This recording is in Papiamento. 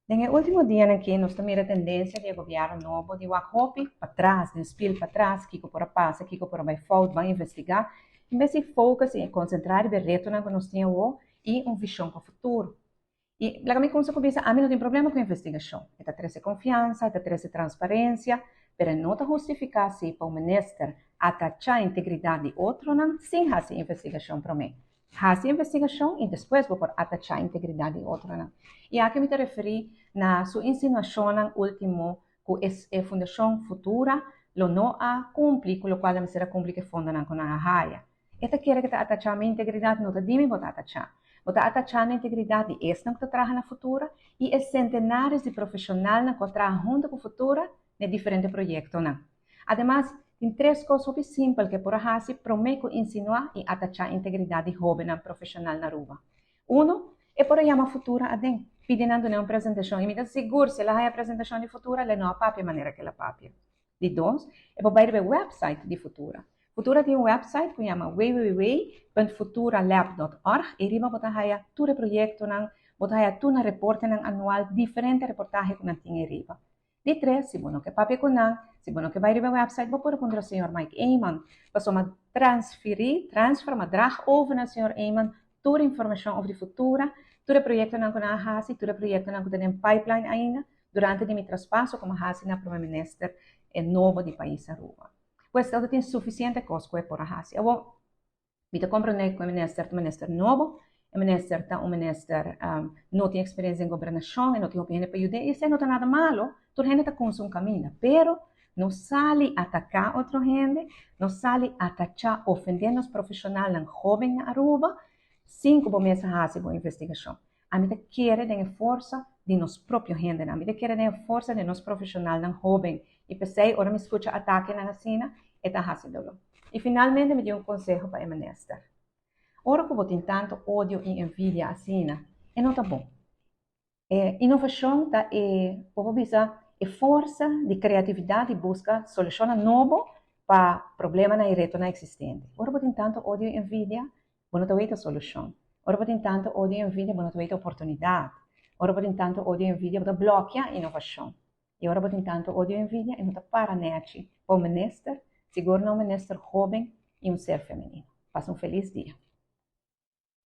Den e ultimo dianan aki nos ta mira tendencia di e gobierno nobo di wak hopi patras, den spiel patras, kico por a pasa, kico por a bay fout, ban investiga, en bes di focus y concentra riba e retonan cu nos tin awo y un vision pa futuro. Y laga mi cuminsa cu bisa, ami no tin problema cu investigacion, e ta trece confiansa, e ta trece transparencia, pero e no ta hustifica si pa un minister atacha integridad di otronan sin haci investigacion prome. Hasi investigashon i despues bo por atachá integridat di otronan. I aki mi ta referí na su insinuashonnan último ku e e Fundashon Futura lo no a kumpli ku lokual a mester a kumpli ku e fondonan ku nan a haya. E ta kere ku ta atachá mi integridat? No ta di mi bo ta atachá. Bo ta atachá na integridat di esnan ku ta traha na Futura i e sentenares di profeshonalnan ku a traha huntu ku Futura na e diferente proyektonan. Ademas, tin tres kos hopi simpel ku e por a hasi promé ku insinuá i atachá integridat di hóbennan profeshonal na Aruba. Uno, e por a yama Futura aden, pidi nan duna un presentashon i mi ta sigur si el a haña presentashon di Futura lo e no a papia manera ku el a papia. Di dos, e por bai riba e wèpsait di Futura. Futura tin un wèpsait ku yama www.futuralab.org i riba bo ta haña tur e proyektonan, bo ta haña tur nan reportenan anual, diferente reportahe ku nan tin ei riba. Di tres, si bo no ke papia ku nan, si bo no ke bai riba e website, bo por a puntra señor Mike Eman. Pasobra m'a transferí, transfer, m'a drag over na señor Eman tur informashon over di Futura, tur e proyektonan ku nan a hasi, tur e proyektonan ku ta den pipeline ainda, durante di mi traspaso ku m'a hasi na Prome Minister e nobo di pais Aruba. Pues, ta tin sufisiente kos ku e por a hasi. Awor, Mi ta comprende cu e minister ta un minister nobo, e minister ta un minister no tin experiencia den gobernacion, e no tin hopi hende pa yud'é y esey no ta nada malo, tur hende ta cunsa un caminda, pero no sali ataca otro hende, no sali atacha, ofende nos profesionalnan hoben na Aruba sin cu bo mes a haci bo investigacion. Ami ta kere den e forsa di nos propio hendenan, mi ta kere den e forsa di nos profesionalnan hoben y p'esey ora mi scucha atakenan asina e ta haci dolor. Y finalmente mi tin un conseho pa e minister. Ora cu bo tin tanto odio y envidia asina, e no ta bon. E innovacion ta e, bo por bisa, e forsa di creatividad di busca solucionnan nobo pa problemanan y retonan existente. Ora bo tin tanto odio y envidia, Bo no ta weta solushon. Ora bo tin tantu odio i envidia, bo no ta weta oportunidat. Ora bo tin tantu odio i envidia, bo ta blòkia inovashon. I ora bo tin tantu odio i envidia, e no ta para nèchi pa un minister, sigur na un minister hóben i un ser femenino. Pasa un felis dia.